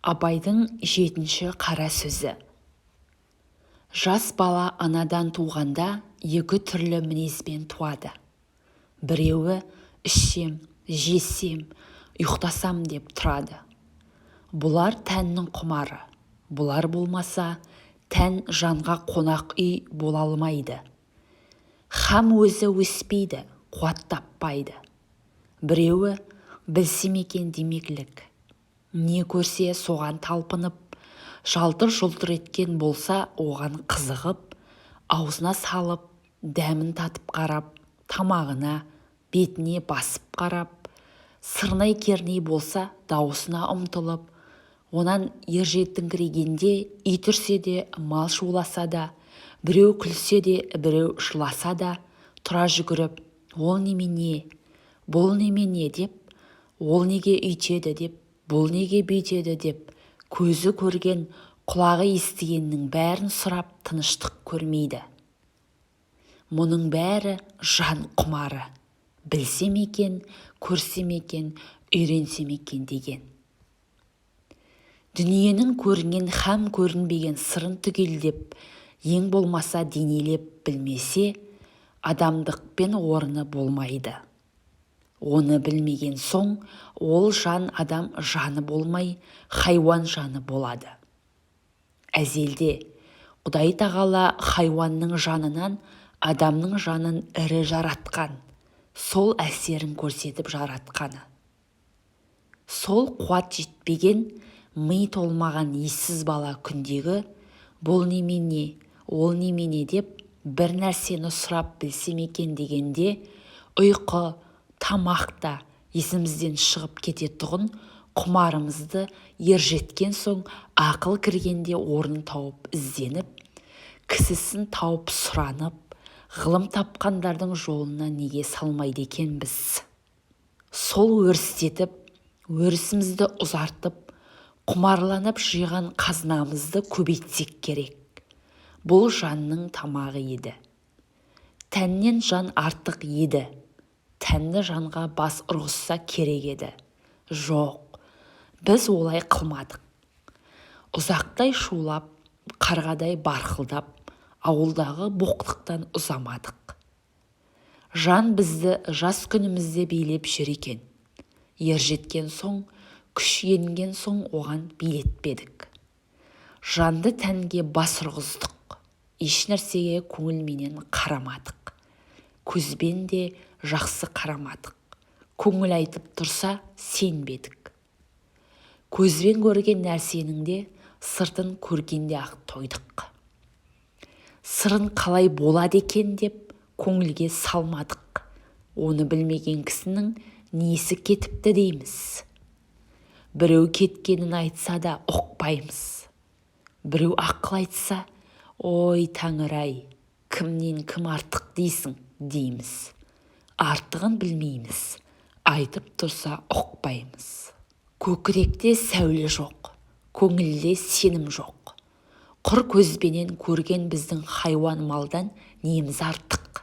Абайдың жетінші қара сөзі. Жас бала анадан туғанда екі түрлі мінезбен туады. Біреуі ішсем, жесем, ұйықтасам деп тұрады. Бұлар тәннің құмары. Бұлар болмаса, тән жанға қонақ үй бола алмайды. Һәм өзі өспейді, қуат таппайды. Біреуі білсем екен демеклік. Не көрсе соған талпынып, жалтыр-жұлтыр еткен болса оған қызығып, аузына салып, дәмін татып қарап, тамағына, бетіне басып қарап, сырнай-керней болса дауысына ұмтылып, онан ержетіңкірегенде ит үрсе де, мал шуласа да, біреу күлсе де, біреу жыласа да, тұра жүгіріп, ол немене, бұл немене деп, ол неге үйтеді деп, бұл неге бүйтеді деп, көзі көрген, құлағы естігеннің бәрін сұрап тыныштық көрмейді. Мұның бәрі жан құмары. Білсем екен, көрсем екен, үйренсем екен деген. Дүниенің көрінген һәм көрінбеген сырын түгелдеп, ең болмаса денелеп білмесе, адамдықпен орны болмайды. Оны білмеген соң, ол жан адам жаны болмай, хайуан жаны болады. Әзелде Құдай тағала хайуанның жанынан адамның жанын ірі жаратқан, сол әсерін көрсетіп жаратқаны. Сол қуат жетпеген, ми толмаған ессіз бала күндегі бұл немене, ол немене деп бір нәрсені сұрап білсем екен дегенде, ұйқы, тамақ та есімізден шығып кететұғын құмарымызды ержеткен соң ақыл кіргенде орнын тауып ізденіп, кісісін тауып сұранып, ғылым тапқандардың жолына неге салмайды екенбіз? Сол өрістетіп, өрісімізді ұзартып, құмарланып жиған қазынамызды көбейтсек керек. Бұл жанның тамағы еді. Тәннен жан артық еді. Тәнні жанға бас ұрғызса керек еді. Жоқ, біз олай қылмадық. Ұзақтай шулап, қарғадай барқылдап, ауылдағы боқтықтан ұзамадық. Жан бізді жас күнімізде билеп жүр екен. Ержеткен соң, күш енген соң оған билетпедік. Жанды тәнге бас ұрғыздық. Еш нәрсеге көңілменен қарамадық. Көзбен де жақсы қарамадық. Көңіл айтып тұрса, сенбедік. Көзбен көрген нәрсенің де сыртын көргенде-ақ тойдық. Сырын қалай болады екен деп көңілге салмадық. Оны білмеген кісінің несі кетіпті дейміз. Біреу кеткенін айтса да ұқпаймыз. Біреу ақыл айтса, ой тәңір-ай, кімнен кім артық дейсің дейміз. Артығын білмейміз, айтып тұрса ұқпаймыз. Көкіректе сәуле жоқ, көңілде сенім жоқ. Құр көзбенен көрген біздің хайуан малдан неміз артық?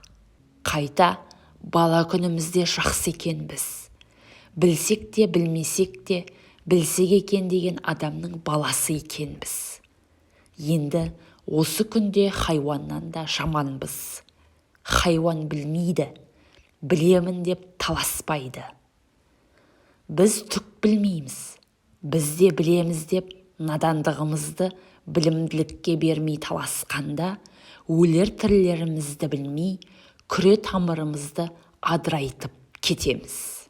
Қайта бала күнімізде жақсы екенбіз. Білсек те, білмесек те, білсек екен деген адамның баласы екенбіз. Енді осы күнде хайуаннан да жаманбыз. Хайуан білмейді, білемін деп таласпайды. Біз түк білмейміз, біз де білеміз деп надандығымызды білімділікке бермей таласқанда, өлер тірілерімізді білмей, күре тамырымызды адырайтып кетеміз.